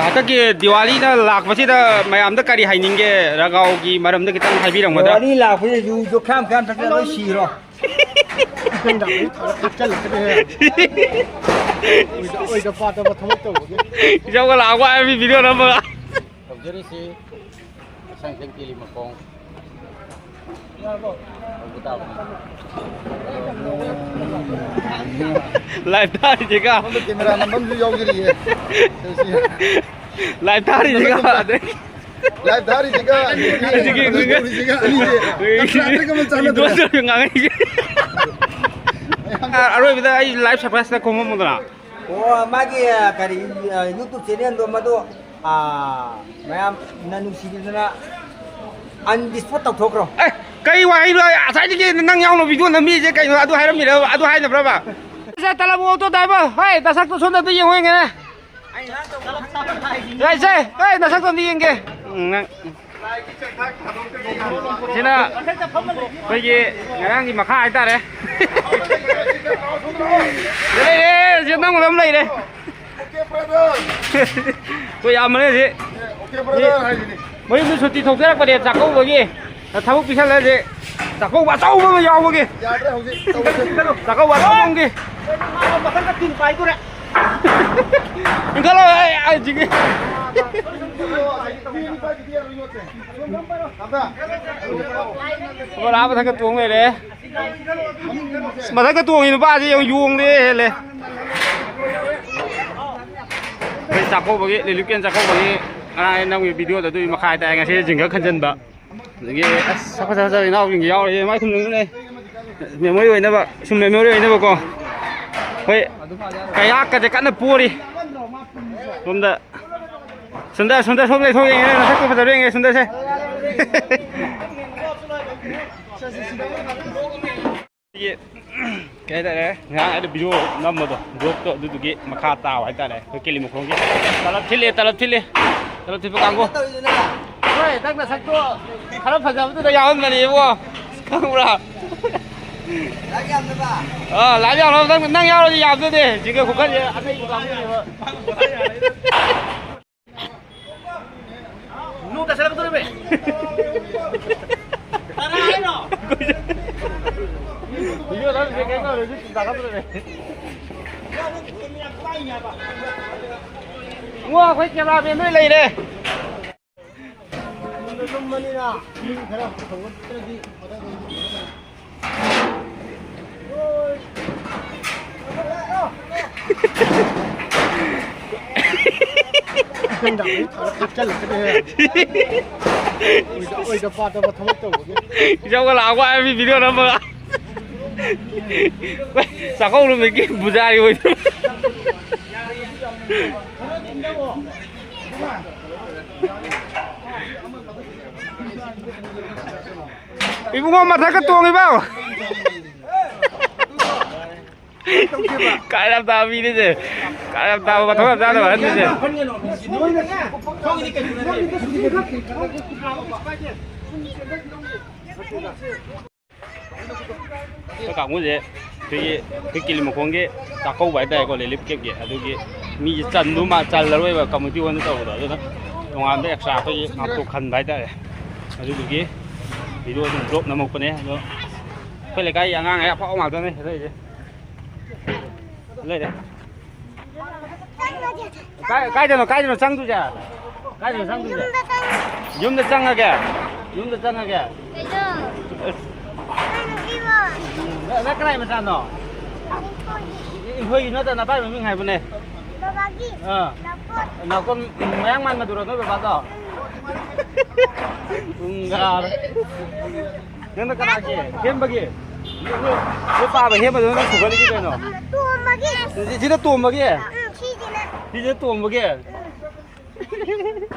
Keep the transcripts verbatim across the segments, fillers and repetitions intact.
ꯍꯟꯗꯛꯀꯤ ꯗꯤꯋꯥꯂꯤꯅ ꯂꯥꯛꯄꯁꯤꯗ ꯃꯌꯥꯝꯗ ꯀꯔꯤ ꯍꯥꯏꯅꯤꯡꯒꯦ? ꯔꯒꯥꯎꯒꯤ ꯃꯔꯝꯗ ꯈꯤꯇꯪ ꯍꯥꯏꯕꯤꯔꯝꯒꯗ꯭ꯔꯥ? ꯗꯤꯋꯥꯂꯤ ꯂꯥꯛꯄꯁꯤꯗ ꯌꯨꯗꯣ ꯈꯌꯥꯝ ꯈꯌꯥꯝ ꯊꯛꯆꯜꯂ ꯂꯣꯏ ꯁꯤꯔꯣ꯫ ꯊꯛꯆꯜꯂꯛꯀꯅꯤ꯫ ꯑꯣꯏꯗ ꯄꯥꯗꯕ ꯊꯕꯛ ꯇꯧꯕꯒꯤ꯫ ꯏꯆꯧꯒ ꯂꯥꯛꯄ ꯍꯥꯏꯕꯤ ꯚꯤꯗꯤꯑꯣ ꯅꯝꯃꯒ꯫ ꯇꯧꯖꯔꯤꯁꯤ ꯁꯪꯁꯦꯟ ꯀꯦꯂꯤ ꯃꯈꯣꯡ꯫ ꯂꯥꯏꯚ ꯊꯥꯔꯤꯁꯤꯒ꯫ ꯁꯣꯝꯗ ꯀꯦꯃꯦꯔꯥ ꯅꯝꯐꯝꯁꯨ ꯌꯥꯎꯖꯔꯤꯌꯦ꯫ ꯂꯥꯏꯚ ꯊꯥꯔꯤꯁꯤꯒ꯫ ꯂꯥꯏꯚ ꯊꯥꯔꯤꯁꯤꯒ ꯍꯧꯖꯤꯛꯀꯤ ꯇꯧꯔꯤꯁꯤꯒ ꯑꯅꯤꯁꯦ ꯀꯟꯇ꯭ꯔꯥꯛꯇꯒ ꯑꯃ ꯆꯥꯟꯅꯗ꯭ꯔꯦ꯫ ꯏꯟꯗꯣꯔꯁ ꯇꯧꯔꯒ ꯉꯥꯡꯉꯛꯏꯁꯦ꯫ ꯑ, ꯑꯔꯣꯏꯕꯗ ꯑꯩ ꯂꯥꯏꯚ ꯁꯔꯄ꯭ꯔꯥꯏꯖꯇ ꯈꯣꯝꯃꯝꯃꯨꯗꯅ꯫ ꯑꯣ, ꯃꯥꯒꯤ, ꯑ, ꯀꯔꯤ, ꯑ, YouTube ꯆꯦꯅꯦꯜꯗꯣ ꯃꯗꯨ, ꯑ, ꯃꯌꯥꯝꯅ ꯅꯨꯡꯁꯤꯕꯤꯗꯅ ꯑꯟꯗꯤꯁꯄꯣꯠ ꯇꯧꯊꯣꯛꯈ꯭ꯔꯣ꯫ ꯑꯦ, ꯀꯩ ꯋꯥꯍꯩꯅꯣ? ꯉꯁꯥꯏꯗꯒꯤ ꯅꯪ ꯌꯥꯎꯅ ꯚꯤꯗꯤꯑꯣ ꯅꯝꯃꯤꯁꯦ ꯀꯩꯅꯣ? ꯑꯗꯨ ꯍꯥꯏꯔꯝꯃꯤꯔꯕ? ꯑꯗꯨ ꯍꯥꯏꯅꯕ꯭ꯔꯕ? ꯁꯦ, ꯇꯂꯕ ꯑꯣꯇꯣ ꯗ꯭ꯔꯥꯏꯚꯔ, ꯍꯣꯏ, ꯅꯁꯛꯇꯣ ꯁꯣꯝꯗ ꯑꯝꯇ ꯌꯦꯡꯉꯣ ꯌꯦꯡꯒꯦꯅꯦ꯫ ꯌꯥꯏꯁꯦ, ꯍꯣꯏ, ꯅꯁꯛꯇꯣ ꯑꯝꯇ ꯌꯦꯡꯒꯦ꯫ ꯎꯝ, ꯅꯪ꯫ ꯁꯤꯅ ꯑꯩꯈꯣꯏꯒꯤ ꯉꯔꯥꯡꯒꯤ ꯃꯈꯥ ꯍꯥꯏꯇꯥꯔꯦ꯫ ꯂꯩꯔꯦ, ꯁꯤ ꯅꯪ ꯑꯗꯨꯝ ꯂꯩꯔꯦ꯫ ꯑꯩꯈꯣꯏ ꯌꯥꯝꯕꯅꯦ ꯁꯤ꯫ ꯃꯌꯨꯝꯗ ꯁꯨꯇꯤ ꯊꯣꯛꯆꯔꯛꯄꯅꯦ ꯆꯥꯛꯀꯧꯕꯒꯤ꯫ ꯊꯕꯛ ꯄꯤꯁꯜꯂꯁꯦ꯫ ꯆꯥꯛꯀꯧꯕ ꯑꯆꯧꯕ ꯑꯃ ꯌꯥꯎꯕꯒꯤ꯫ ꯌꯥꯗ꯭ꯔꯦ ꯍꯧꯖꯤꯛ ꯇꯧꯕꯁꯦ꯫ ꯆꯥꯛꯀꯧꯕ ꯑꯆꯧꯕ ꯑꯃꯒꯤ꯫ ꯃꯊꯪꯗ ꯇꯤꯟ ꯄꯥꯏꯗꯣꯔꯦ꯫ ꯏꯟꯈꯠꯂꯣ, ꯑꯩ, ꯑꯩ ꯍꯧꯖꯤꯛꯀꯤ꯫ ꯕꯣꯔꯥ ꯃꯊꯛꯇ ꯇꯣꯡ ꯂꯩꯔꯦ꯫ ꯑꯁ, ꯃꯊꯛꯇ ꯇꯣꯡꯉꯤ ꯅꯨꯄꯥꯁꯤ ꯌꯦꯡꯉꯨ, ꯌꯣꯡꯗꯩ ꯍꯦꯜꯂꯦ꯫ ꯑꯩꯈꯣꯏ ꯆꯥꯛꯀꯧꯕꯒꯤ, ꯂꯤꯂꯨꯀꯦꯟ ꯆꯥꯛꯀꯧꯕꯒꯤ ꯉꯔꯥꯡ ꯑꯩ ꯅꯝꯈꯤꯕ ꯚꯤꯗꯤꯑꯣꯗꯣ ꯑꯗꯨꯒꯤ ꯃꯈꯥ ꯍꯥꯏꯇꯥꯔꯦ꯫ ꯉꯁꯤ ꯖꯤꯡꯒ ꯈꯟꯖꯟꯕ꯫ ꯑꯗꯒꯤ ꯑꯁ, ꯁꯛ ꯐꯖ ꯐꯖꯕ ꯏꯅꯥꯎꯁꯤꯡꯁꯨ ꯌꯥꯎꯔꯤ, ꯃꯥꯏ ꯈꯨꯝꯖꯪꯁꯨ ꯂꯩ꯫ ꯃꯦꯃꯣꯔꯤ ꯑꯣꯏꯅꯕ, ꯁꯨꯝ ꯃꯦꯃꯣꯔꯤ ꯑꯣꯏꯅꯕꯀꯣ꯫ ꯍꯣꯏ, ꯀꯌꯥꯛꯀꯁꯦ ꯀꯟꯅ ꯄꯣꯔꯤ꯫ ꯁꯣꯝꯗ ꯁꯨꯟꯗꯔ, ꯁꯨꯟꯗꯔ, ꯁꯣꯝꯗ ꯊꯣꯛ ꯌꯦꯡꯉꯦ, ꯅꯁꯛꯇꯣ ꯐꯖꯕ ꯌꯦꯡꯉꯦ, ꯁꯨꯟꯗꯔꯁꯦ꯫ ꯀꯩ ꯍꯥꯏꯇꯥꯔꯦ, ꯉꯔꯥꯡ ꯑꯩꯅ ꯚꯤꯗꯤꯑꯣ ꯅꯝꯕꯗꯣ, ꯚ꯭ꯂꯣꯛꯇꯣ, ꯑꯗꯨꯗꯨꯒꯤ ꯃꯈꯥ ꯇꯥꯕ ꯍꯥꯏꯇꯥꯔꯦ꯫ ꯑꯩꯈꯣꯏ ꯀꯦꯂꯤꯃꯈꯣꯡꯒꯤ ꯇꯂꯞ ꯊꯤꯜꯂꯦ, ꯇꯂꯞ ꯊꯤꯜꯂꯦ, ꯇꯂꯞ ꯊꯤꯟꯕ ꯀꯥꯡꯕꯨ꯫ ꯍꯣꯏ, ꯅꯪ ꯅꯁꯛꯇꯣ ꯈꯔ ꯐꯖꯕꯗꯨꯗ ꯌꯥꯎꯍꯟꯕꯅꯦ ꯏꯕꯨꯡꯉꯣ, ꯈꯪꯕ꯭ꯔꯥ? ꯑꯥ, ꯂꯥꯏꯚ ꯌꯥꯎꯔꯕ? ꯅꯪ, ꯅꯪ ꯌꯥꯎꯔꯗꯤ ꯌꯥꯕꯗꯨꯗꯤ꯫ ꯖꯤꯡꯒ ꯈꯨꯀꯟꯁꯦ ꯑꯅꯩꯕ ꯀꯥꯡꯕꯨꯅꯦꯕ꯫ ꯏꯕꯨꯡꯉꯣ, ꯑꯩꯈꯣꯏ cameraman ꯅꯣꯏ ꯂꯩꯔꯦ꯫ ꯌꯨꯝꯗ ꯇꯨꯝꯕꯅꯤꯅ ꯃꯤ ꯈꯔ ꯍꯧꯒꯠꯇ꯭ꯔꯗꯤ ꯐꯗꯧꯕꯅꯤ꯫ ꯏꯆꯟꯗ ꯑꯃꯨꯛ ꯊꯥꯡꯒꯠ ꯊꯥꯛꯆꯜꯂꯛꯀꯅꯤ ꯍꯦ꯫ ꯑꯣꯏꯗ, ꯑꯣꯏꯗ ꯄꯥꯗꯕ ꯊꯕꯛ ꯇꯧꯕꯒꯤ꯫ ꯏꯆꯧꯒ ꯂꯥꯛꯄ ꯍꯥꯏꯕꯤ video ꯅꯝꯕꯒ꯫ ꯆꯥꯛꯀꯧ ꯅꯨꯃꯤꯠꯀꯤ ꯄꯨꯖꯥꯔꯤ ꯑꯣꯏꯗꯣꯏ꯫ ꯏꯕꯨꯡꯉꯣ, ꯃꯊꯛꯇ ꯇꯣꯡꯉꯤꯕ꯫ ꯀꯥꯔꯟ ꯌꯥꯝ ꯇꯥꯕ ꯃꯤꯅꯤꯁꯦ꯫ ꯀꯥꯔꯟ ꯌꯥꯝ ꯇꯥꯕ, ꯃꯊꯧ ꯌꯥꯝ ꯆꯥꯗꯕ ꯑꯍꯟꯅꯤꯁꯦ꯫ ꯑꯩꯈꯣꯏ ꯀꯥꯡꯕꯨꯁꯦ ꯑꯩꯈꯣꯏꯒꯤ, ꯑꯩꯈꯣꯏ ꯀꯤꯂꯤꯃꯈꯣꯡꯒꯤ ꯆꯥꯛꯀꯧꯕ ꯍꯥꯏꯇꯥꯔꯦꯀꯣ, relief camp ꯀꯤ꯫ ꯑꯗꯨꯒꯤ ꯃꯤꯁꯦ ꯆꯟꯗꯧ ꯃꯥ-, ꯆꯜꯂꯔꯣꯏꯕ committee ꯍꯣꯜꯗ ꯇꯧꯕꯗꯣ꯫ ꯑꯗꯨꯅ ꯇꯣꯉꯥꯟꯕ extra ꯑꯩꯈꯣꯏꯒꯤ ꯉꯥꯛꯇꯣꯛ ꯈꯟꯕ ꯍꯥꯏꯇꯥꯔꯦ꯫ ꯑꯗꯨꯗꯨꯒꯤ video ꯑꯗꯨꯝ vlog ꯅꯝꯃꯛꯄꯅꯦ꯫ ꯑꯗꯣ ꯑꯩꯈꯣꯏ ꯂꯩꯀꯥꯏꯒꯤ ꯑꯉꯥꯡ ꯑꯐꯥꯎꯕ ꯉꯥꯛꯇꯅꯦ ꯂꯩꯔꯤꯁꯦ꯫ ꯂꯩꯔꯦ꯫ ꯀꯥꯏ, ꯀꯥꯏꯗꯅꯣ, ꯀꯥꯏꯗꯅꯣ ꯆꯪꯗꯣꯏꯁꯦ? ꯀꯥꯏꯗꯅꯣ ꯆꯪꯗꯣꯏꯁꯦ? ꯌꯨꯝꯗ ꯆꯪꯉꯦ꯫ ꯌꯨꯝꯗ ꯆꯪꯉꯒꯦ? ꯌꯨꯝꯗ ꯆꯪꯉꯒꯦ? ꯀꯩꯅꯣ? ꯑꯁ꯫ ꯅꯪ ꯅꯨꯄꯤꯔꯣ? ꯅꯪ, ꯅꯪ ꯀꯅꯥꯏ ꯃꯆꯥꯅꯣ? ꯏꯪꯈꯣꯜꯒꯤ꯫ ꯏ-, ꯏꯪꯈꯣꯜꯒꯤ ꯅꯠꯇ ꯅꯄꯥꯏ ꯃꯃꯤꯡ ꯍꯥꯏꯕꯅꯦ꯫ ꯕꯕꯥꯒꯤ꯫ ꯑꯥ꯫ ꯅꯥꯎꯇꯣꯟ꯫ ꯅꯥꯎꯇꯣꯟ ꯃꯌꯥꯡ ꯃꯥꯟꯕꯗꯨꯔꯣ ꯅꯣꯏ ꯕꯕꯥꯗꯣ? ꯎꯝ꯫ ꯎꯝ, ꯌꯥꯔꯦ꯫ ꯅꯪꯅ ꯀꯅꯥꯒꯤ? ꯍꯦꯝꯕꯒꯤ? ꯅꯣꯏ, ꯅꯣꯏ ꯄꯥꯕ ꯍꯦꯝꯕꯗꯣ ꯅꯪ ꯐꯨꯒꯠꯂꯤꯁꯤ ꯀꯩꯅꯣ? ꯇꯣꯝꯕꯒꯤ꯫ ꯁꯤꯗ ꯇꯣꯝꯕꯒꯤ? ꯎꯝ, ꯁꯤꯁꯤꯅ꯫ ꯁꯤꯁꯤꯅ ꯇꯣꯝꯕꯒꯤ? ꯎꯝ꯫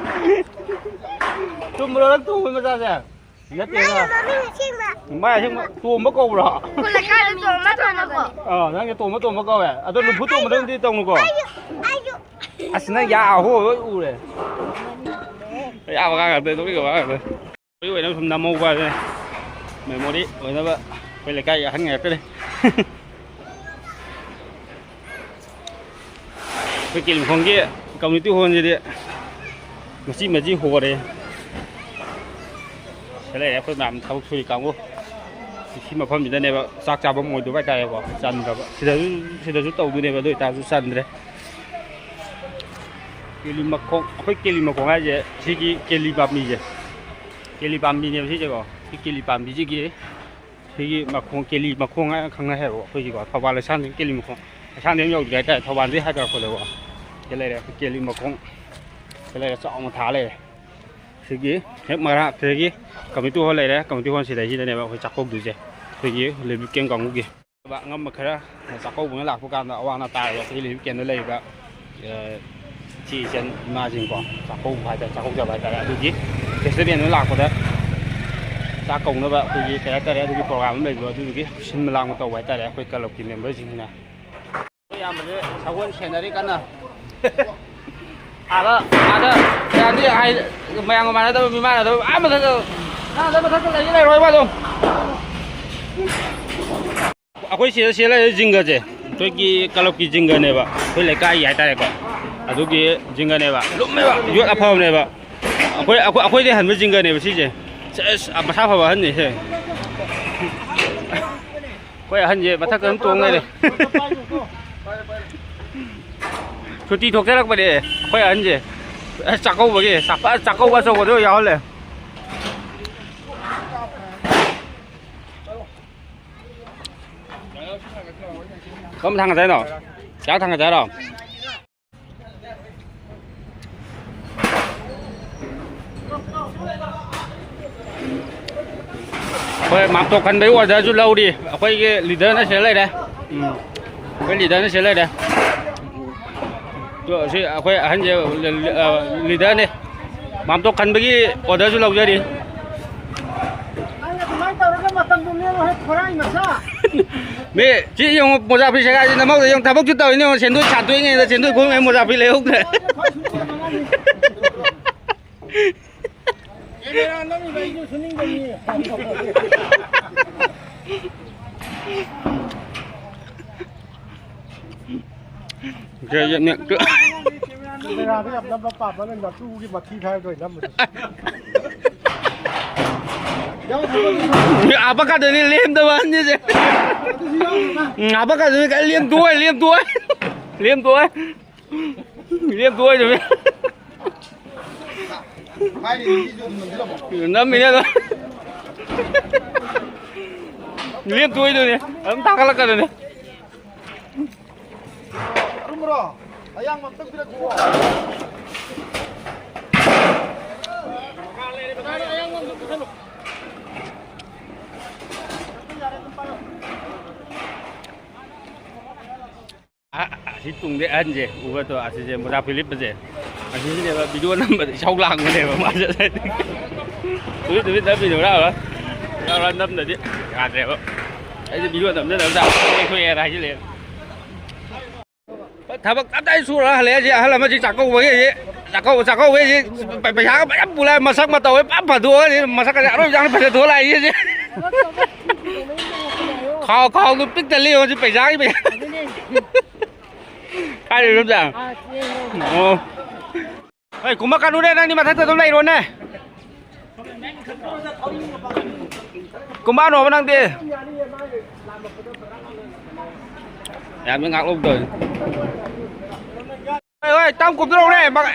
ꯆꯨꯝꯕ꯭ꯔꯣ ꯅꯪ ꯇꯣꯝꯕ ꯃꯆꯥꯁꯦ? ꯅꯠꯇꯦꯗ꯫ ꯃꯥꯅ ꯃꯃꯤꯡ ꯑꯁꯦꯡꯕ꯫ ꯃꯥꯏ ꯑꯁꯦꯡꯕ ꯇꯣꯝꯕ ꯀꯧꯕ꯭ꯔꯣ? ꯑꯩꯈꯣꯏ ꯂꯩꯀꯥꯏꯗ ꯇꯣꯝꯕ ꯊꯥꯅꯕ꯭ꯔꯣ? ꯑꯥ, ꯅꯪꯁꯦ ꯇꯣꯝꯕ ꯇꯣꯝꯕ ꯀꯧꯋꯦ꯫ ꯑꯗꯣ ꯂꯨꯝꯐꯨ ꯇꯣꯝꯕꯗꯧꯗꯤ ꯇꯧꯅꯨꯀꯣ꯫ ꯑꯩꯁꯨ, ꯑꯩꯁꯨ꯫ ꯑꯁ, ꯅꯪ ꯌꯥ ꯑꯍꯣꯕ ꯂꯣꯏ ꯎꯔꯦ꯫ ꯑꯌꯥꯕ ꯉꯥꯡ ꯉꯥꯛꯇ, ꯅꯣꯛꯅꯤꯡꯕ ꯉꯥꯡ ꯉꯥꯛꯇ꯫ ꯑꯩ ꯑꯣꯏꯅ ꯁꯨꯝ ꯅꯝꯍꯧꯕ ꯍꯥꯏꯗꯨꯅꯤ꯫ Memory ꯑꯣꯏꯅꯕ ꯑꯩꯈꯣꯏ ꯂꯩꯀꯥꯏꯒꯤ ꯑꯍꯟ ꯉꯥꯛꯇꯅꯤ꯫ ꯑꯩꯈꯣꯏ ꯀꯦꯂꯤꯃꯈꯣꯡꯒꯤ community hall ꯁꯤꯗꯤ ꯃꯆꯤ ꯃꯆꯤ ꯍꯣꯔꯦ꯫ ꯁꯤꯗ ꯂꯩꯔꯦ ꯑꯩꯈꯣꯏ ꯃꯌꯥꯝ ꯊꯕꯛ ꯁꯨꯔꯤ ꯀꯥꯡꯕꯨ꯫ ꯁꯤ ꯃꯐꯝꯁꯤꯗꯅꯦꯕ ꯆꯥꯛ ꯆꯥꯐꯝ ꯑꯣꯏꯗꯣꯏꯕ ꯍꯥꯏꯇꯥꯔꯦꯀꯣ, ꯆꯟꯗ꯭ꯔꯕ꯫ ꯁꯤꯗꯁꯨ, ꯁꯤꯗꯁꯨ ꯇꯧꯗꯣꯏꯅꯦꯕ, ꯑꯗꯨ ꯑꯣꯏꯇꯥꯔꯁꯨ ꯆꯟꯗ꯭ꯔꯦ꯫ ꯀꯦꯂꯤ ꯃꯈꯣꯡ, ꯑꯩꯈꯣꯏ ꯀꯦꯂꯤ ꯃꯈꯣꯡ ꯍꯥꯏꯁꯦ ꯁꯤꯒꯤ ꯀꯦꯂꯤ ꯄꯥꯝꯕꯤꯁꯦ, ꯀꯦꯂꯤ ꯄꯥꯝꯕꯤꯅꯦꯕ ꯁꯤꯁꯦꯀꯣ꯫ ꯁꯤ ꯀꯦꯂꯤ ꯄꯥꯝꯕꯤꯁꯤꯒꯤ ꯁꯤꯒꯤ ꯃꯈꯣꯡ, ꯀꯦꯂꯤ ꯃꯈꯣꯡ ꯍꯥꯏꯅ ꯈꯪꯅꯩ ꯍꯥꯏꯕꯀꯣ ꯑꯩꯈꯣꯏꯒꯤꯀꯣ꯫ ꯊꯧꯕꯥꯜ ꯂꯩꯁꯥꯡꯊꯦꯝ ꯀꯦꯂꯤ ꯃꯈꯣꯡ, ꯂꯩꯁꯥꯡꯊꯦꯝ ꯌꯧꯗ꯭ꯔꯤ ꯍꯥꯏꯇꯥꯔꯦ, ꯊꯧꯕꯥꯜꯗꯒꯤ ꯍꯥꯏꯊꯔꯛꯄꯗꯀꯣ꯫ ꯁꯤ ꯂꯩꯔꯦ ꯑꯩꯈꯣꯏ ꯀꯦꯂꯤ ꯃꯈꯣꯡ, ꯁꯤ ꯂꯩꯔꯦ, ꯆꯥꯎꯅ ꯊꯥ ꯂꯩꯔꯦ꯫ ꯁꯤꯒꯤ ꯍꯦꯛ ꯃꯔꯛꯁꯤꯗꯒꯤ community hall ꯂꯩꯔꯦ, community hall ꯁꯤꯗꯩꯁꯤꯗꯅꯦꯕ ꯑꯩꯈꯣꯏ ꯆꯥꯛꯀꯧꯗꯣꯏꯁꯦ, ꯑꯩꯈꯣꯏꯒꯤ relief camp ꯀꯥꯡꯕꯨꯒꯤ꯫ ꯑꯉꯝꯕ ꯈꯔ ꯆꯥꯛꯀꯧꯕꯅ ꯂꯥꯛꯄ ꯀꯥꯟꯗ ꯑꯋꯥ ꯑꯅꯥ ꯇꯥꯔꯕ ꯑꯩꯈꯣꯏ relief campꯇ ꯂꯩꯔꯤꯕ, ꯑ, ꯏꯆꯦ ꯏꯆꯟ ꯏꯃꯥꯁꯤꯡꯀꯣ, ꯆꯥꯛꯀꯧꯕ ꯍꯥꯏꯇꯥꯔꯦ, ꯆꯥꯛꯀꯧꯖꯕ ꯍꯥꯏꯇꯥꯔꯦ, ꯑꯗꯨꯒꯤ festivalꯗ ꯂꯥꯛꯄꯗ ꯆꯥꯛ ꯀꯧꯅꯕ ꯑꯩꯈꯣꯏꯒꯤ ꯀꯩ ꯍꯥꯏꯇꯥꯔꯦ, ꯑꯗꯨꯒꯤ program ꯑꯃ ꯂꯩꯕꯗꯣ, ꯑꯗꯨꯗꯨꯒꯤ ꯁꯤꯟꯕ ꯂꯥꯡꯕ ꯇꯧꯕ ꯍꯥꯏꯇꯥꯔꯦ ꯑꯩꯈꯣꯏ clubꯀꯤ memberꯁꯤꯡꯅ꯫ ꯑꯩꯈꯣꯏ ꯏꯌꯥꯝꯕꯁꯦ ꯁꯒꯣꯜ ꯁꯦꯟꯅꯔꯤ ꯀꯟꯅ꯫ ꯑꯥꯗ, ꯑꯥꯗ, ꯃꯌꯥꯝꯗꯤ ꯍꯥꯏ-, ꯃꯌꯥꯝꯒ ꯃꯥꯟꯅꯗꯕ, ꯃꯤꯃꯥꯟꯅꯗꯕ, ꯑꯥ ꯃꯊꯛꯇ, ꯑꯥ ꯃꯊꯛꯇ ꯂꯩꯒꯦ ꯂꯩꯔꯣꯏꯕ ꯑꯗꯨꯝ꯫ ꯑꯩꯈꯣꯏ ꯁꯤꯗ, ꯁꯤꯗ ꯂꯩꯔꯤꯕ ꯖꯤꯡꯒꯁꯦ ꯑꯩꯈꯣꯏꯒꯤ clubꯀꯤ ꯖꯤꯡꯒꯅꯦꯕ, ꯑꯩꯈꯣꯏ ꯂꯩꯀꯥꯏꯒꯤ ꯍꯥꯏꯇꯥꯔꯦꯀꯣ, ꯑꯗꯨꯒꯤ ꯖꯤꯡꯒꯅꯦꯕ, ꯂꯨꯝꯃꯦꯕ, ꯌꯣꯠ ꯑꯐꯕꯅꯦꯕ꯫ ꯑꯩꯈꯣꯏ, ꯑꯩꯈꯣꯏ, ꯑꯩꯈꯣꯏꯗꯩ ꯍꯟꯕ ꯖꯤꯡꯒꯅꯦꯕ ꯁꯤꯁꯦ꯫ ꯁꯦꯁ, ꯃꯁꯥ ꯐꯕ ꯑꯍꯟꯅꯤ ꯁꯦ꯫ ꯑꯩꯈꯣꯏ ꯑꯍꯟꯁꯦ ꯃꯊꯛꯇ ꯑꯗꯨꯝ ꯇꯣꯡ ꯂꯩꯔꯦ꯫ ꯁꯨꯇꯤ ꯊꯣꯛꯆꯔꯛꯄꯅꯦ ꯑꯩꯈꯣꯏ ꯑꯍꯟꯁꯦ꯫ ꯑꯁ, ꯆꯥꯛꯀꯧꯕꯒꯤ ꯆꯥꯛꯄ-, ꯆꯥꯛꯀꯧꯕ ꯑꯆꯧꯕꯗꯣ ꯌꯥꯎꯍꯜꯂꯦ꯫ ꯀꯔꯝ ꯊꯥꯡꯒꯠꯁꯦ ꯍꯥꯏꯅꯣ? ꯆꯥꯛ ꯊꯥꯡꯒꯠꯁꯦ ꯍꯥꯏꯔꯣ? ꯑꯩꯈꯣꯏ ꯃꯥꯝꯇꯣꯞ ꯈꯟꯕꯒꯤ orderꯁꯨ ꯂꯧꯔꯤ꯫ ꯑꯩꯈꯣꯏꯒꯤ leaderꯅ ꯁꯤꯗ ꯂꯩꯔꯦ꯫ ꯎꯝ꯫ ꯑꯩꯈꯣꯏ leaderꯅ ꯁꯤꯗ ꯂꯩꯔꯦ꯫ ꯑꯗꯣ ꯁꯤ ꯑꯩꯈꯣꯏ ꯑꯍꯟꯁꯦ, ꯑ, leaderꯅꯦ꯫ ꯃꯥꯝꯇꯣꯞ ꯈꯟꯕꯒꯤ orderꯁꯨ ꯂꯧꯖꯔꯤ꯫ ꯅꯪ ꯑꯗꯨꯃꯥꯏꯅ ꯇꯧꯔꯒ ꯃꯇꯝꯗꯣ ꯂꯦꯜꯂꯣ ꯍꯦ, ꯈꯣꯔꯥꯏ ꯃꯆꯥ꯫ ꯃꯤ ꯁꯤ ꯌꯦꯡꯉꯨ, ꯃꯣꯖꯥ ꯐꯤ ꯁꯦꯒꯥꯏꯁꯤ ꯅꯃꯧꯗ ꯌꯦꯡꯉꯨ, ꯊꯕꯛꯁꯨ ꯇꯧꯔꯤꯅꯦ ꯌꯦꯡꯉꯨ, ꯁꯦꯟꯗꯣꯏ ꯁꯥꯟꯗꯣꯛꯏꯉꯩꯗ ꯁꯦꯟꯗꯣꯏ ꯈꯣꯝꯉꯩ ꯃꯣꯖꯥ ꯐꯤ ꯂꯩꯍꯧꯗ꯭ꯔꯦ꯫ ꯀꯦꯃꯦꯔꯥ ꯅꯝꯃꯤꯕ ꯑꯩꯁꯨ ꯁꯨꯅꯤꯡꯗꯕꯅꯤ꯫ ꯀꯦꯃꯦꯔꯥꯗ ꯌꯥꯝ ꯅꯝꯕ ꯄꯥꯝꯕ ꯅꯪ ꯅꯇꯨꯒꯤ ꯃꯊꯤ ꯐꯥꯏꯕꯗꯣ ꯑꯣꯏꯅ ꯅꯝꯕꯗꯣ꯫ ꯑꯕ ꯀꯥꯗꯅꯤ ꯂꯦꯝꯗꯕ ꯑꯅꯤꯁꯦ꯫ ꯎꯝ, ꯑꯕ ꯀꯥꯗꯅꯤ ꯀꯥꯏ ꯂꯦꯝꯗꯣꯏ, ꯂꯦꯝꯗꯣꯏ꯫ ꯂꯦꯝꯗꯣꯏ꯫ ꯂꯦꯝꯗꯣꯏ ꯑꯗꯨꯝ꯫ ꯅꯝꯃꯤꯅꯦ ꯑꯗꯣ꯫ ꯂꯦꯝꯗꯣꯏꯗꯨꯅꯦ꯫ ꯑꯗꯨꯝ ꯊꯥꯒꯠꯂꯛꯀꯗꯨꯅꯦ꯫ ꯑꯔꯨꯝꯕꯔꯣ? ꯑꯌꯥꯡꯕ ꯑꯝꯇꯪ ꯄꯤꯔꯛꯈꯣ꯫ ꯑ-, ꯑꯁꯤ ꯇꯨꯡꯗꯩ ꯑꯍꯟꯁꯦ ꯎꯕꯗꯣ, ꯑꯁꯤꯁꯦ ꯃꯣꯖꯥ ꯐꯨꯔꯤꯠ ꯂꯤꯠꯄꯁꯦ, ꯑꯁꯤꯁꯤꯅꯦꯕ ꯚꯤꯗꯤꯑꯣ ꯅꯝꯕꯗ ꯏꯁꯧ ꯂꯥꯡꯕꯅꯦꯕ ꯃꯥꯁꯦ꯫ ꯇꯨꯃꯤꯟ ꯇꯨꯃꯤꯟ ꯅꯝꯃꯤꯅꯦ ꯍꯨꯔꯥ ꯍꯨꯔꯥ꯫ ꯍꯨꯔꯥ ꯍꯨꯔꯥ ꯅꯝꯗꯗꯤ ꯌꯥꯗ꯭ꯔꯦꯕ꯫ ꯑꯩꯁꯦ ꯚꯤꯗꯤꯑꯣ ꯅꯝꯖꯗꯕ ꯖꯥꯠ ꯊꯣꯛꯑꯦꯅ ꯍꯥꯏꯖꯤꯜꯂꯛꯑꯦ꯫ ꯊꯕꯛ ꯇꯞ ꯇꯥꯏ ꯁꯨꯔ ꯍꯜꯂꯛꯑꯦ꯫ ꯁꯤ ꯑꯍꯜ ꯑꯃꯁꯤ ꯆꯥꯛꯀꯧꯕꯒꯤ, ꯆꯥꯛꯀꯧ-, ꯆꯥꯛꯀꯧꯕꯒꯤ ꯄꯩ-, ꯄꯩꯁꯥꯒ ꯃꯌꯥꯝ ꯄꯨ ꯂꯥꯛꯑꯦ꯫ ꯃꯁꯛ ꯃꯇꯧ ꯐꯖ ꯐꯗꯣꯛꯑꯒ ꯃꯁꯛꯀꯁꯦ ꯑꯔꯣꯏꯕ ꯌꯥꯝ ꯐꯖꯊꯣꯛꯑ ꯂꯥꯛꯏ ꯁꯤ꯫ ꯈꯥꯎ, ꯈꯥꯎꯗꯨ ꯄꯤꯛ ꯊꯜꯂꯤ ꯍꯧꯖꯤꯛ ꯄꯩꯁꯥꯒꯤ ꯄꯩꯁꯥ꯫ ꯀꯥꯏꯗꯩꯅꯣ ꯅꯪ? ꯑꯣ꯫ ꯍꯣꯏ, ꯀꯨꯝꯃꯛꯀꯅꯨꯅꯦ, ꯅꯪꯗꯤ ꯃꯊꯛꯇ ꯑꯗꯨꯝ ꯂꯩꯔꯣꯅꯦ꯫ ꯀꯨꯝꯃꯛꯑꯅꯣꯕ ꯅꯪꯗꯤ꯫ ꯌꯥꯝꯅ ꯉꯥꯛꯍꯧꯗꯕꯅꯤ꯫ ꯍꯣꯏ, ꯍꯣꯏ, ꯇꯞ ꯀꯨꯝꯊꯔꯛꯎꯅꯦ꯫ ꯃ-,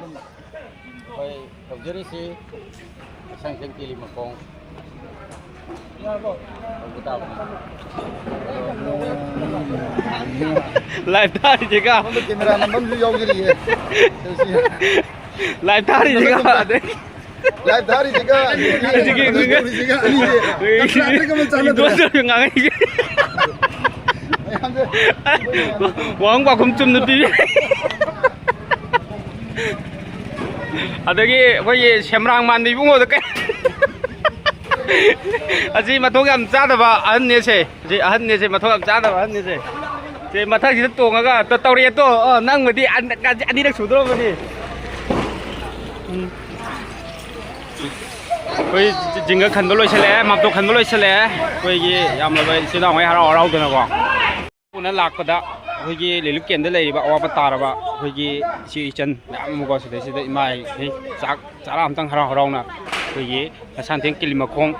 ꯑꯩꯈꯣꯏ ꯇꯧꯖꯔꯤꯁꯤ ꯁꯪꯁꯪ ꯇꯦꯂꯤ ꯃꯈꯣꯡ ꯇꯧꯕ ꯇꯥꯕꯅꯤ꯫ ꯂꯥꯏꯚ ꯊꯥꯔꯤꯁꯤꯒ꯫ ꯁꯣꯝꯗ ꯀꯦꯃꯦꯔꯥ ꯅꯝꯐꯝꯁꯨ ꯌꯥꯎꯖꯔꯤꯌꯦ꯫ ꯂꯥꯏꯚ ꯊꯥꯔꯤꯁꯤꯒ꯫ ꯂꯥꯏꯚ ꯊꯥꯔꯤꯁꯤꯒ ꯑꯁꯤꯒꯤ ꯇꯧꯔꯤꯁꯤꯒ ꯑꯅꯤꯁꯦ ꯌꯥꯝ ꯆꯥꯟꯅꯗ꯭ꯔꯦ꯫ ꯏꯟꯗꯣꯔꯁ ꯇꯧꯔꯤꯕ ꯉꯥꯡꯉꯩꯁꯦ꯫ ꯃꯌꯥꯝꯁꯦ ꯋꯥꯍꯪ ꯄꯥꯎꯈꯨꯝ ꯆꯨꯝꯅ ꯄꯤꯕꯤ꯫ ꯑꯗꯒꯤ ꯑꯩꯈꯣꯏꯒꯤ ꯁꯦꯝꯕ꯭ꯔꯥꯡ ꯃꯥꯟꯕ ꯏꯕꯨꯡꯉꯣꯗꯣ ꯀꯩ-, ꯑꯁꯤ ꯃꯊꯣꯡ ꯌꯥꯝ ꯆꯥꯗꯕ ꯑꯍꯟꯅꯦꯁꯦ꯫ ꯑꯁꯤ ꯑꯍꯟꯅꯦꯁꯦ, ꯃꯊꯣꯡ ꯌꯥꯝ ꯆꯥꯗꯕ ꯑꯍꯟꯅꯦꯁꯦ꯫ ꯁꯦ, ꯃꯊꯛꯁꯤꯗ ꯇꯣꯡꯉꯒ ꯇ-, ꯇꯧꯔꯛꯑꯦ ꯇꯣ꯫ ꯑ, ꯅꯪꯕꯨꯗꯤ ꯑꯟ-, ꯑꯅꯤꯔꯛ ꯁꯨꯗꯣꯔꯕꯅꯤ꯫ ꯎꯝ꯫ ꯑꯩꯈꯣꯏ ꯖꯤꯡꯒ ꯈꯟꯕ ꯂꯣꯏꯁꯤꯜꯂꯛꯑꯦ, ꯃꯥꯝꯇꯣꯞ ꯈꯟꯕ ꯂꯣꯏꯁꯤꯜꯂꯛꯑꯦ꯫ ꯑꯩꯈꯣꯏꯒꯤ ꯌꯥꯝꯂꯕ ꯏꯆꯤꯜ ꯏꯅꯥꯎꯉꯩ ꯍꯔꯥꯎ ꯍꯔꯥꯎꯗꯅꯀꯣ꯫ ꯄꯨꯟꯅ ꯂꯥꯛꯄꯗ ꯑꯩꯈꯣꯏꯒꯤ relief camp ꯗ ꯂꯩꯔꯤꯕ ꯑꯋꯥꯕ ꯇꯥꯔꯕ ꯑꯩꯈꯣꯏꯒꯤ ꯏꯆꯦ ꯏꯆꯟ ꯃꯌꯥꯝ ꯑꯃꯀꯣ, ꯁꯤꯗꯩꯁꯤꯗ ꯏꯃꯥ ꯏꯍꯦ ꯆꯥꯛ ꯆꯔꯥ ꯑꯃꯇꯪ ꯍꯔꯥꯎ ꯍꯔꯥꯎꯅ ꯑꯩꯈꯣꯏꯒꯤ ꯂꯩꯁꯥꯟꯊꯦꯝ ꯀꯤꯂꯤꯃꯈꯣꯡ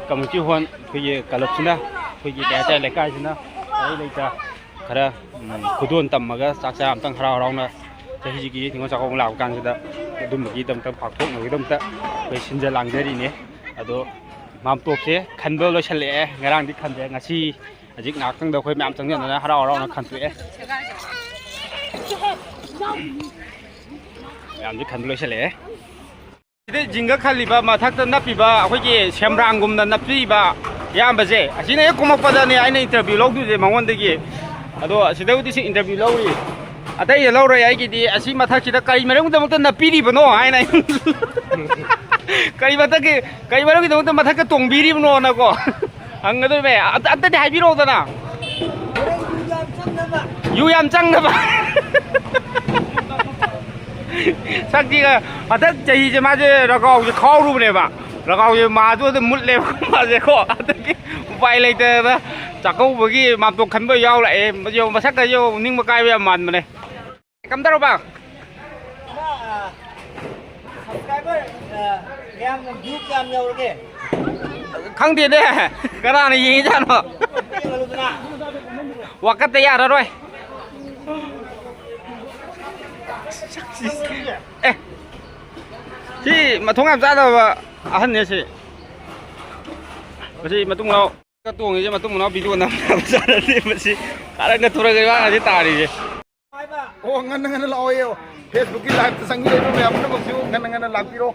community hall ꯑꯩꯈꯣꯏꯒꯤ club ꯁꯤꯅ ꯑꯩꯈꯣꯏꯒꯤ ꯀꯩ ꯍꯥꯏꯇꯥꯔꯦ, ꯂꯩꯀꯥꯏꯁꯤꯅ ꯂꯩ ꯂꯩꯇ ꯈꯔ, ꯎꯝ, ꯈꯨꯗꯣꯜ ꯇꯝꯃꯒ ꯆꯥꯛ ꯆꯥ ꯑꯝꯇꯪ ꯍꯔꯥꯎ ꯍꯔꯥꯎꯅ ꯆꯍꯤꯁꯤꯒꯤ ꯅꯤꯉꯣꯜ ꯆꯥꯛꯀꯧꯕ ꯂꯥꯛꯄ ꯀꯥꯟꯁꯤꯗ ꯑꯗꯨꯝꯕꯒꯤꯗꯃꯛꯇ ꯄꯥꯡꯊꯣꯛꯅꯕꯒꯤꯗꯃꯛꯇ ꯑꯩꯈꯣꯏ ꯁꯤꯟꯖ ꯂꯥꯡꯖꯔꯤꯅꯦ꯫ ꯑꯗꯣ ꯃꯥꯝꯇꯣꯞꯁꯦ ꯈꯟꯕ ꯂꯣꯏꯁꯤꯜꯂꯛꯑꯦ꯫ ꯉꯔꯥꯡꯗꯤ ꯈꯟꯗꯦ, ꯉꯁꯤ ꯍꯧꯖꯤꯛ ꯉꯥꯏꯍꯥꯛꯇꯪꯗ ꯑꯩꯈꯣꯏ ꯃꯌꯥꯝ ꯆꯪꯁꯤꯟꯗꯅ ꯍꯔꯥꯎ ꯍꯔꯥꯎꯅ ꯈꯟꯇꯣꯛꯑꯦ꯫ ꯃꯌꯥꯝꯁꯦ ꯈꯟꯕ ꯂꯣꯏꯁꯤꯜꯂꯛꯑꯦ꯫ ꯁꯤꯗ ꯖꯤꯡꯒ ꯈꯜꯂꯤꯕ, ꯃꯊꯛꯇ ꯅꯞꯄꯤꯕ, ꯑꯩꯈꯣꯏꯒꯤ ꯁꯦꯝꯕ꯭ꯔꯥꯡꯒꯨꯝꯅ ꯅꯞꯄꯤꯕ ꯏꯌꯥꯝꯕꯁꯦ, ꯑꯁꯤꯅ ꯍꯦꯛ ꯀꯨꯝꯃꯛꯄꯗꯅꯦ ꯑꯩꯅ interview ꯂꯧꯗꯣꯏꯁꯦ ꯃꯉꯣꯟꯗꯒꯤ꯫ ꯑꯗꯣ ꯑꯁꯤꯗꯕꯨꯗꯤ ꯁꯤ interview ꯂꯧꯔꯤ, ꯑꯇꯩꯗ ꯂꯧꯔꯣꯏ꯫ ꯑꯩꯒꯤꯗꯤ ꯑꯁꯤ ꯃꯊꯛꯁꯤꯗ ꯀꯔꯤ ꯃꯔꯝꯒꯤꯗꯃꯛꯇ ꯅꯞꯄꯤꯔꯤꯕꯅꯣ ꯍꯥꯏꯅ ꯑꯩ ꯀꯔꯤ ꯃꯊꯛꯀꯤ, ꯀꯔꯤ ꯃꯔꯝꯒꯤꯗꯃꯛꯇ ꯃꯊꯛꯇ ꯇꯣꯡꯕꯤꯔꯤꯕꯅꯣꯅꯀꯣ ꯍꯪꯒꯗꯣꯏꯅꯦ꯫ ꯑꯝꯇ-, ꯑꯝꯇꯗꯤ ꯍꯥꯏꯕꯤꯔꯛꯑꯣꯗꯅ꯫ ꯌꯨ ꯌꯥꯝ ꯆꯪꯅꯕ꯫ ꯁꯛꯁꯤꯒ ꯍꯟꯗꯛ ꯆꯍꯤꯁꯦ ꯃꯥꯁꯦ ꯔꯒꯥꯎꯁꯦ ꯈꯥꯎꯔꯨꯕꯅꯦꯕ꯫ ꯔꯒꯥꯎꯁꯦ ꯃꯥꯁꯨ ꯑꯗꯨꯝ ꯃꯨꯠꯂꯦꯕ ꯃꯥꯁꯦꯀꯣ꯫ ꯑꯗꯒꯤ ꯎꯄꯥꯏ ꯂꯩꯇꯗꯅ ꯆꯥꯛꯀꯧꯕꯒꯤ ꯃꯥꯝꯇꯣꯞ ꯈꯟꯕ ꯌꯥꯎ ꯂꯥꯛꯑꯦ꯫ ꯃꯁꯛꯀꯁꯦ ꯌꯦꯡꯉꯣ, ꯅꯤꯡꯕ ꯀꯥꯏꯕ ꯌꯥꯝ ꯃꯥꯟꯕꯅꯦ꯫ ꯀꯝꯗꯧꯔꯕ? ꯁꯕꯁꯀ꯭ꯔꯥꯏꯕꯔ, ꯑ, ꯀꯌꯥꯝ, ꯚ꯭ꯌꯨ ꯀꯌꯥꯝ ꯌꯧꯔꯒꯦ? ꯈꯪꯗꯦꯅꯦ, ꯀꯅꯥꯅ ꯌꯦꯡꯉꯤꯖꯥꯠꯅꯣ? ꯌꯦꯡꯍꯜꯂꯨꯗꯅ꯫ ꯋꯥꯀꯠꯇ ꯌꯥꯔꯔꯣꯏ꯫ ꯑꯦ, ꯁꯤ ꯃꯊꯣꯡ ꯌꯥꯝ ꯆꯥꯗꯕ ꯑꯍꯟꯅꯦ ꯁꯤ꯫ ꯃꯁꯤ ꯃꯇꯨꯡ ꯂꯥꯎ꯫ ꯇꯣꯡꯉꯤꯁꯦ ꯃꯇꯨꯡ ꯃꯅꯥꯎ video ꯅꯝꯅꯕ ꯆꯠꯂꯗꯤ ꯃꯁꯤ ꯀꯥꯔꯟꯒ ꯊꯣꯔꯛꯑꯒ ꯏꯕꯥꯅꯤ ꯇꯥꯔꯤꯁꯦ꯫ ꯑꯣ, ꯉꯟꯅ ꯉꯟꯅ ꯂꯥꯛꯑꯣꯌꯦ꯫ Facebook ꯀꯤ live ꯇ ꯆꯪꯕꯤꯔꯛꯏꯕ ꯃꯌꯥꯝ ꯄꯨꯝꯅꯃꯛꯁꯨ ꯉꯟꯅ ꯉꯟꯅ ꯂꯥꯛꯄꯤꯔꯣ꯫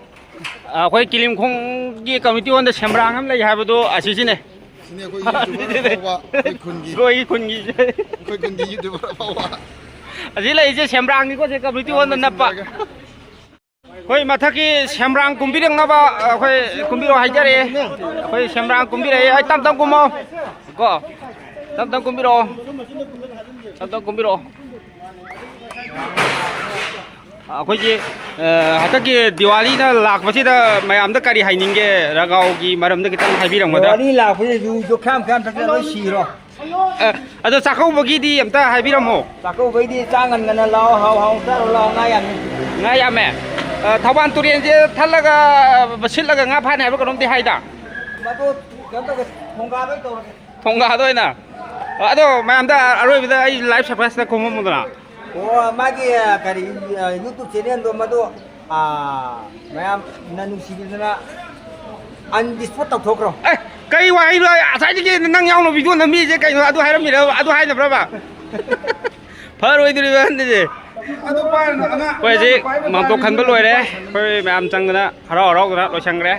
ꯑꯩꯈꯣꯏ ꯀꯤꯂꯤꯡꯈꯣꯡꯒꯤ community hall ꯗ ꯁꯦꯝꯕ꯭ꯔꯥꯡ ꯑꯃ ꯂꯩ ꯍꯥꯏꯕꯗꯣ ꯑꯁꯤꯁꯤꯅꯦ꯫ ꯁꯤꯅꯦ ꯑꯩꯈꯣꯏ YouTuber ꯑꯐꯥꯎꯕ, ꯑꯩꯈꯣꯏ ꯈꯨꯟꯒꯤ, ꯑꯩꯈꯣꯏꯒꯤ ꯈꯨꯟꯒꯤ꯫ ꯑꯩꯈꯣꯏ ꯈꯨꯟꯒꯤ YouTuber ꯑꯐꯥꯎꯕ꯫ ꯑꯁꯤ ꯂꯩꯔꯤꯁꯦ ꯁꯦꯝꯕ꯭ꯔꯥꯡꯅꯤꯀꯣ, ꯁꯦ community hall ꯗ ꯅꯞꯄ꯫ ꯑꯩꯈꯣꯏ ꯃꯊꯛꯀꯤ ꯁꯦꯝꯕ꯭ꯔꯥꯡ ꯀꯨꯝꯕꯤꯔꯛꯅꯕ ꯑꯩꯈꯣꯏ ꯀꯨꯝꯕꯤꯔꯛꯑꯣ ꯍꯥꯏꯖꯔꯛꯑꯦ꯫ ꯑꯩꯈꯣꯏ ꯁꯦꯝꯕ꯭ꯔꯥꯡ ꯀꯨꯝꯕꯤꯔꯛꯑꯦ꯫ ꯑꯩ ꯇꯞ ꯇꯞ ꯀꯨꯝꯃꯣ ꯀꯣ꯫ ꯇꯞ ꯇꯞ ꯀꯨꯝꯕꯤꯔꯛꯑꯣ꯫ ꯇꯞ ꯇꯞ ꯀꯨꯝꯕꯤꯔꯛꯑꯣ꯫ ꯑꯩꯈꯣꯏꯒꯤ, ꯑ, ꯍꯟꯗꯛꯀꯤ ꯗꯤꯋꯥꯂꯤꯅ ꯂꯥꯛꯄꯁꯤꯗ ꯃꯌꯥꯝꯗ ꯀꯔꯤ ꯍꯥꯏꯅꯤꯡꯒꯦ? ꯔꯒꯥꯎꯒꯤ ꯃꯔꯝꯗ ꯈꯤꯇꯪ ꯍꯥꯏꯕꯤꯔꯝꯒꯗ꯭ꯔꯥ? ꯗꯤꯋꯥꯂꯤ ꯂꯥꯛꯄꯁꯤꯗ ꯌꯨꯗꯣ ꯈ꯭ꯌꯥꯝ ꯈ꯭ꯌꯥꯝ ꯊꯛꯆꯜꯂ ꯂꯣꯏ ꯁꯤꯔꯣ꯫ ꯑ, ꯑꯗꯣ ꯆꯥꯛꯀꯧꯕꯒꯤꯗꯤ ꯑꯝꯇ ꯍꯥꯏꯕꯤꯔꯝꯃꯣ꯫ ꯆꯥꯛꯀꯧꯕꯩꯗꯤ ꯆꯥ ꯉꯟ ꯉꯟꯅ ꯂꯥꯛꯑꯣ, ꯍꯥꯎ ꯍꯥꯎ ꯆꯥꯔꯨ ꯂꯥꯛꯑꯣ, ꯉꯥ ꯌꯥꯝꯃꯤ꯫ ꯉꯥ ꯌꯥꯝꯃꯦ꯫ ꯑ, ꯊꯧꯕꯥꯜ ꯇꯨꯔꯦꯟꯁꯦ ꯊꯠꯂꯒ, ꯑ, ꯁꯤꯠꯂꯒ ꯉꯥ ꯐꯥꯅꯤ ꯍꯥꯏꯕ ꯀꯩꯅꯣꯝꯗꯤ ꯍꯥꯏꯗ꯫ ꯃꯗꯨ ꯀꯩꯅꯣ ꯇꯧꯒꯦ, ꯊꯣꯡꯒꯥꯗ ꯑꯣꯏꯅ ꯇꯧꯔꯒꯦ꯫ ꯊꯣꯡꯒꯥꯗ ꯑꯣꯏꯅ꯫ ꯑꯗꯣ ꯃꯌꯥꯝꯗ ꯑꯔꯣꯏꯕꯗ ꯑꯩ live surprise ꯈꯔ ꯈꯨꯝꯃꯝꯃꯨꯗꯅ꯫ ꯑꯣ, ꯃꯥꯒꯤ, ꯑ, ꯀꯔꯤ, ꯑ, YouTube channel ꯗꯣ ꯃꯗꯨ, ꯑ, ꯃꯌꯥꯝꯅ ꯅꯨꯡꯁꯤꯕꯤꯗꯅ undispute ꯇꯧꯊꯣꯛꯈ꯭ꯔꯣ꯫ ꯑꯦ, ꯀꯩ ꯋꯥꯍꯩꯅꯣ? ꯉꯁꯥꯏꯗꯒꯤ ꯅꯪ ꯌꯥꯎꯅ video ꯅꯝꯃꯤꯁꯦ ꯀꯩꯅꯣ? ꯑꯗꯨ ꯍꯥꯏꯔꯝꯃꯤꯔꯕ? ꯑꯗꯨ ꯍꯥꯏꯅꯕ꯭ꯔꯕ? ꯐꯔꯣꯏꯗꯣꯔꯤꯕ ꯑꯍꯟꯁꯦ꯫ ꯑꯗꯨ ꯄꯥꯏꯔꯅꯨ, ꯑꯉꯥꯡ ꯑꯩꯈꯣꯏ ꯍꯧꯖꯤꯛ ꯑꯉꯥꯡ ꯄꯥꯏꯕ ꯃꯥꯝꯇꯣꯞ ꯈꯟꯕ ꯂꯣꯏꯔꯦ꯫ ꯑꯩꯈꯣꯏ ꯃꯌꯥꯝ ꯆꯪꯗꯅ ꯍꯔꯥꯎ ꯍꯔꯥꯎꯗꯅ ꯂꯣꯏꯁꯟꯈ꯭ꯔꯦ꯫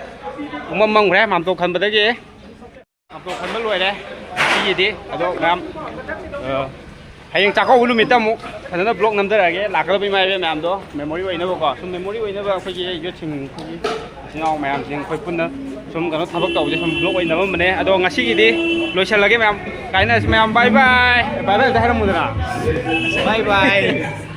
ꯄꯨꯡꯃꯝ ꯃꯝꯈ꯭ꯔꯦ ꯃꯥꯝꯇꯣꯞ ꯈꯟꯕꯗꯒꯤ꯫ ꯃꯥꯝꯇꯣꯞ ꯈꯟꯕ ꯂꯣꯏꯔꯦ ꯉꯁꯤꯒꯤꯗꯤ꯫ ꯑꯗꯣ ꯃꯌꯥꯝ, ꯑ, ꯍꯌꯦꯡ ꯆꯥꯛꯀꯧꯕ ꯅꯨꯃꯤꯠꯇ ꯑꯃꯨꯛ ꯐꯖꯅ vlog ꯅꯝꯖꯔꯛꯑꯒꯦ꯫ ꯂꯥꯛꯀꯗꯕ ꯏꯃꯥ ꯏꯕꯦꯟ ꯃꯌꯥꯝꯗꯣ memory ꯑꯣꯏꯅꯕꯀꯣ, ꯁꯨꯝ memory ꯑꯣꯏꯅꯕ ꯑꯩꯈꯣꯏꯒꯤ youth ꯁꯤꯡ, ꯑꯩꯈꯣꯏꯒꯤ ꯏꯆꯤꯟ ꯏꯅꯥꯎ ꯃꯌꯥꯝꯁꯤꯡ ꯑꯩꯈꯣꯏ ꯄꯨꯟꯅ ꯁꯨꯝ ꯀꯩꯅꯣ ꯊꯕꯛ ꯇꯧꯕꯁꯦ ꯁꯨꯝ vlog ꯑꯣꯏꯅ ꯅꯝꯃꯝꯕꯅꯦ꯫ ꯑꯗꯣ ꯉꯁꯤꯒꯤꯗꯤ ꯂꯣꯏꯁꯤꯜꯂꯒꯦ ꯃꯌꯥꯝ꯫ ꯀꯥꯏꯅꯔꯁꯤ ꯃꯌꯥꯝ, bye bye꯫ Bye bye ꯑꯝꯇ ꯍꯥꯏꯔꯝꯃꯨꯗꯅ꯫ Bye bye꯫